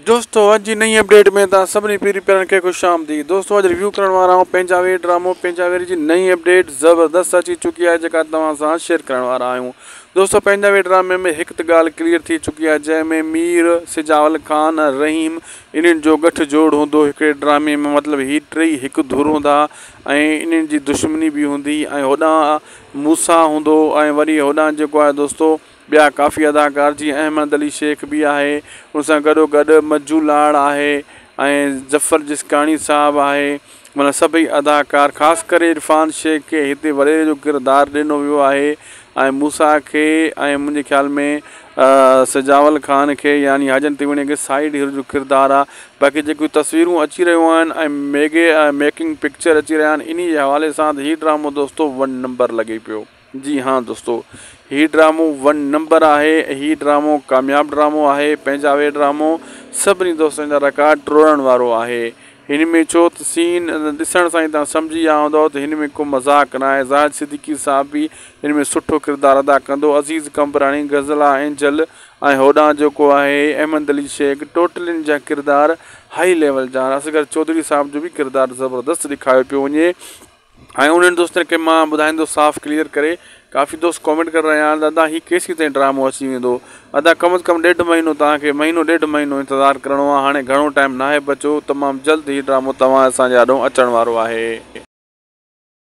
دوستو اڄ جي نئين اپڊيٽ ۾ توهان سڀني پيري پيارن کي خوش آمديد دوستو اڄ ريويو ڪرڻ وارا آهيون پنهنجا وير ڊرامو پنهنجا وير جي نئين اپڊيٽ زبردست اچي چڪي آهي جيڪا توهان سان شيئر ڪرڻ وارا آهيون دوستو پنهنجا وير ڊرامي ۾ هڪ ته ڳالهه ڪليئر ٿي چڪي آهي جنهن ۾ مير سجاول خان رحيم انهن جو ڳٺ جوڙ هوندو هڪڙي ڊرامي ۾ مطلب هي ٽئي هڪ ڌر هوندا ۽ انهن جي دشمني به هوندي ۽ هوڏانهن موسيٰ هوندو ۽ وري هوڏانهن جيڪو آهي دوستو ٻيا ڪافي اداڪار جيئن احمد علي شيخ به آهي ان سان گڏو گڏ مجو لاڙ آهي ۽ ظفر جسڪاڻي صاحب آهي معنيٰ سڀئي اداڪار خاص ڪري عرفان شيخ کي هتي وڏيري جو ڪردار ڏنو ويو آهي ۽ موسيٰ کي ۽ منهنجي خيال ۾ سجاول خان کي يعني حاجن تيوڻي کي سائيڊ هيرو جو ڪردار آهي باقي جيڪيون تصويرون اچي رهيون آهن ۽ ميگي ميڪنگ پڪچر اچي رهيا آهن انهي جي حوالي سان ته هي ڊرامو دوستو ون نمبر لڳي پيو. جي ها دوستو هي ڊرامو ون نمبر آهي هي ڊرامو ڪامياب ڊرامو آهي پنهنجا وي ڊرامو سڀني دوستن جا رڪارڊ ٽوڙڻ وارو آهي هن ۾ ڇو ته سين ڏسڻ سان ئي توهان سمجهي ويا هوندؤ ته هن ۾ ڪو مذاق نه آهي زاهد صديقي صاحب به هن ۾ سٺو ڪردار ادا ڪندو عزيز قمبراڻي غزلا اينجل ۽ هوڏانهن جيڪو آهي احمد علي شيخ ٽوٽل ان جا ڪردار هائي ليول جا اصغر چوڌري صاحب جو به ڪردار زبردست ڏيکاريو پيو وڃي ۽ انهن دوستن کي مان ٻڌائيندو صاف ڪليئر ڪري ڪافي دوست ڪامينٽ ڪري رهيا آهن ادا هي ڪيسين تائين ڊرامو اچي ويندو ادا ڪم از ڪم ڏيڍ مهينو توهان کي مهينو ڏيڍ مهينو انتظار ڪرڻو آهي هاڻي گهڻو ٽائيم ناهي بچو تمام جلد هي ڊرامو توهان اسان جي آڏو اچڻ وارو آهي.